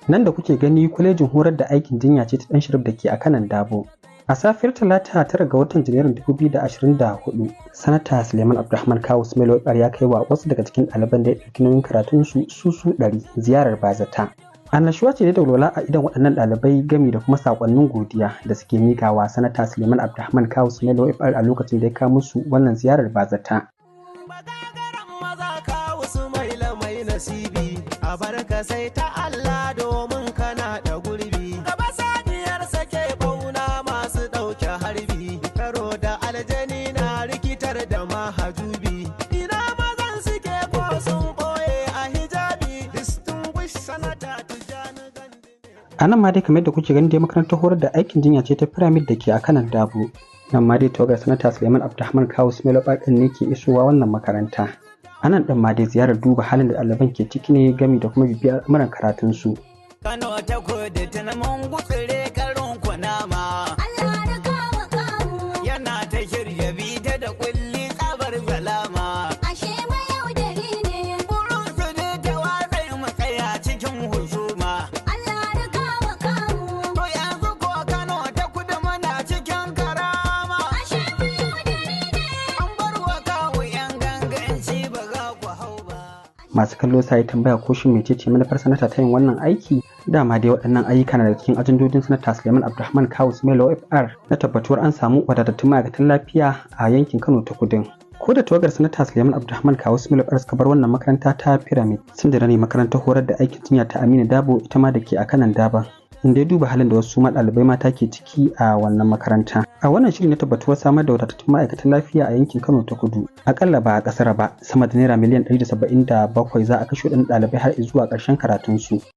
Nan da kuke gani kwalejin horar da aikin jinya ce ta ɗan Sharif da ke a kanan Dabo. A safiyar Talata 9 ga watan Janairun 2024, Sanata Suleiman Abdulrahman Kawu Sumaila ya kai wa wasu daga cikin ɗaliban da ya ɗauki nauyin karatunsu su 100 ziyarar bazata. Annashuwa ce da walwala a idon waɗannan ɗalibai gami da kuma saƙonnin godiya da suke miƙawa Sanata Suleiman Abdulrahman Kawu Sumaila FR a lokacin da ya kawo musu wannan ziyarar bazata. Maza Kawu Sumaila mai nasibi, a barka sai ta Allah domin kana da gurbi. Gaba saniyar sake bauna masu ɗauke harbi, karo da aljani na rikitar da mahajubi. Ina mazan suke ko sun ɓoye a hijabi, distinguished Sanata Tijjani Gandhi. A nan ma dai kamar yadda kuke gani dai makarantar horar da aikin jinya ce ta Pyramid da ke a kanan Dabo. Nan ma dai tawagar Sanata Suleiman Abdulrahman Kawu Sumaila ɗin ne ke isowa wannan makaranta. A nan ɗin ma dai ziyarar duba halin da ɗaliban ke ciki ne gami da kuma bibiyar al'amuran karatunsu. Kano ta Kudu tuni mun gutsire karin kunama. Allah da kawo kawo. Yana ta shirya bita da kulli tsabar zalama. Ashe mayaudari ne. Burin su ne ta watsai mu tsaya cikin husuma. Allah da kawo kawo. To yanzu ko Kano ta Kudu muna cikin karama. Ashe mayaudari ne. An bar wa Kawu yan ganganci ba za ku hau ba. Masu kallo sa yi tambaya ko shin mecece manufar sanata ta yin wannan aiki. Dama dai waɗannan ayyuka na daga cikin ajandodin Sanata Suleiman Abdulrahman Kawu Sumaila FR na tabbatuwar an samu wadatattun ma'aikatan lafiya a yankin Kano ta Kudin. Ko da tawagar Sanata Suleiman Abdulrahman Kawu Sumaila FR suka bar wannan makaranta ta Pyramid, sun jira ne makarantar horar da aikin jinya ta Aminu Dabo ita ma da ke a kanan Daban, inda ya duba halin da wasu ma ɗalibai mata ke ciki a wannan makaranta. A wannan shiri na tabbatuwar samar da wadatattun ma'aikatan lafiya a yankin Kano ta Kudu, akalla ba a ƙasar ba, sama da naira miliyan 177 za a kashe waɗannan ɗalibai har zuwa ƙarshen karatunsu.